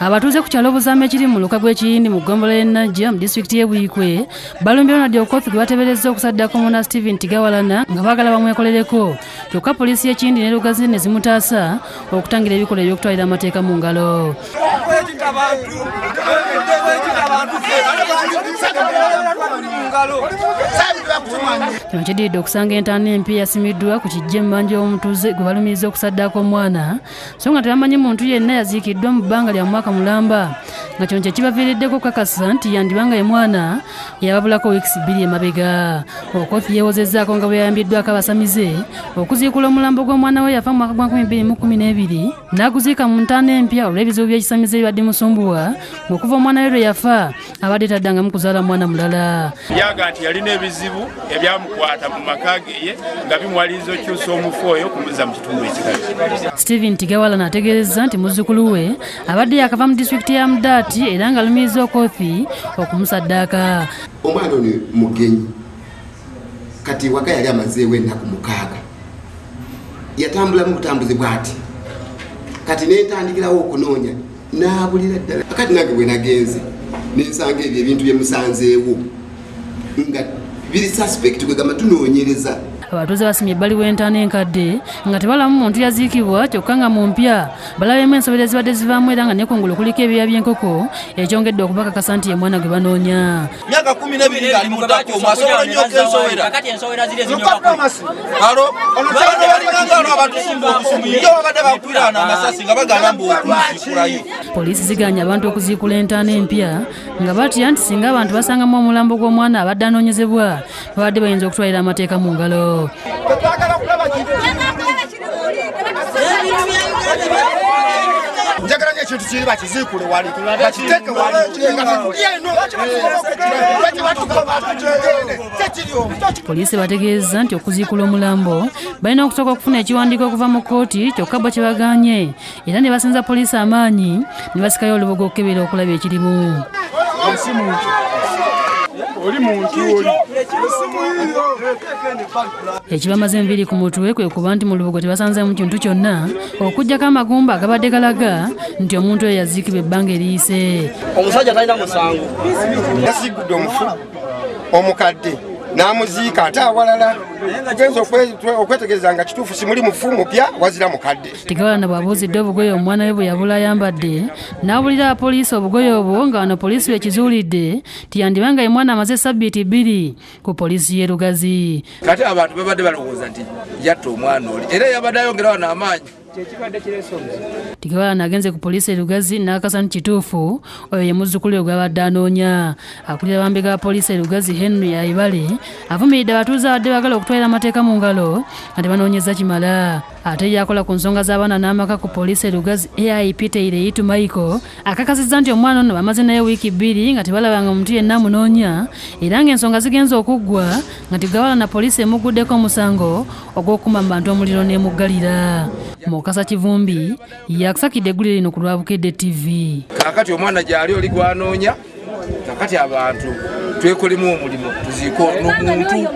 Abatuuze ku kyalo Buzaama ekiri mu luka gw'Ekiyindi mu ggombolola y'e Najja mu disitulikiti y'e Buikwe balumbye Ronald Okoth gwe bateeberezza okusaddako Muna Steven Tigawalana nga baagala bamwekolereko, kyokka poliisi y'e Kiyindi ne Lugazi ne zimutaasa okutangira ebikolwa eby'okutwalira amateeka mu ngalo. Kino kiddiridde okusanga entaana empya eyasimiddwa ku kijja emmanja w'omutuuze gwe balumiriza okusaddaako omwana, so nga tebamanyi muntu yenna yaziikiddwa mu bbanga lya mwaka mulamba, nga kino kye kibaviiriddeko okukakasa nti yandibanga ye mwana yababulako wiiki 2 emabega. Okoth yeewozezzaako nga bwe yayambiddwako abasamize okuziikula omulambo gw'omwana we yafa mu mwaka gwa 2012 n'aguziika mu ntaana empya olw'ebizibu by'ekisamize ebibadde musumbuwa, ng'okuva omwana we lwe yafa abadde taddangamu kuzaala mwana mulala. Yaga nti yalina ebizibu ebyamukwata mu maka ge nga bimuwaliriza okyusa omufu oyo okumuzza mu kitundu ekirala. Steven Tigawalana ategeezezza nti muzzukulu we abadde yakava mu disitulikiti ya Mudaati era ng'alumiriza Okoth okumusaddaaka. Omwana ono mugenyi, kati waka yali amazeewo ennaku 6, yatambulamu butambuzi bw'ati, kati nentandikirawo okunoonya n'abulira ddala. Kati nange bwe nagenze nensanga ebyo ebintu bye musanzeewo nga biri suspect, kwegamba tunoonyereza. Abatuuze basimye ebbali w'entaana enkadde nga tebalamu muntu yaziikibwa, kyokka nga mu mpya balabyemu ensowera ezibadde zivaamu era nga ne kungulu kuliko ebyoya by'enkoko ekyongedde okubakakasa nti ye mwana gwe banoonya. Myaka 12 ng'ali mu ttaka omwo asobola nnyo okwensowera. Poliisi zigaanye abantu okuziikula entaana empya nga batya nti singa abantu basangamu omulambo gw'omwana abadde anoonyezebwa babadde bayinza okutwalira amateeka mu ngalo. Njagala nnyo ekintu kiri bakiziikule wali bakiteeke wali nga tetuli eno. Poliisi bategeezezza nti okuziikula omulambo balina okusooka okufuna ekiwandiiko okuva mu kkooti, kyokka bo kye bagaanye era ne basinza poliisi amaanyi ne basikayo olubugo okukebera okulaba ekirimu. Ekibamaze enviiri ku mutwe kwe kuba nti mu lubugo tebasanzeemu kintu kyonna okuggyako amagumba agabadde galaga nti omuntu oyo yaziikibwa ebbanga eriyise. Omusajja talina musango, yasiigudde omufu omukadde n'amuziika ate awalala. Tugenza okwetegereza nga kituufu simuli mufu mupya wazira mukadde. Tigawalana bw'abuuzidde obugoye omwana we bwe yabula ayambadde n'abulira abapoliisi obugoye obwo, nga wano poliisi wekizuulidde nti yandibanga ye mwana amaze sabbiiti 2 ku poliisi y'e Lugazi. Kati abantu babadde balowooza nti yatta omwana oli era yabadde ayongera wano amaanyi. Tigawalana agenze ku poliisi e Lugazi n'akakasa nti kituufu oyo ye muzzukulu we gw'abadde anoonya. Akulira bambega ba poliisi e Lugazi Henry Aibale avumiridde abatuuze abadde baagala okutwalira amateeka mu ngalo nga tebanoonyeza kimala. Ate yakola ku nsonga z'abaana n'amaka ku poliisi e Lugazi AIP Teireitu Michael akakasizza nti omwana ono bamaze naye wiiki 2 nga tebalabanga omuntu yenna amunoonya, era ng'ensonga zigenze okuggwa nga Tigawalana poliisi emuguddeko omusango ogw'okukuma mu bantu omuliro n'emuggalira. Mukasa Kivumbi yakusakidde eggulire lino ku lwa Bukedde TV. Kaakati omwana gy'ali oli gwanoonya, kaakati abantu twekolemu omulimu tuziike n'omuntu.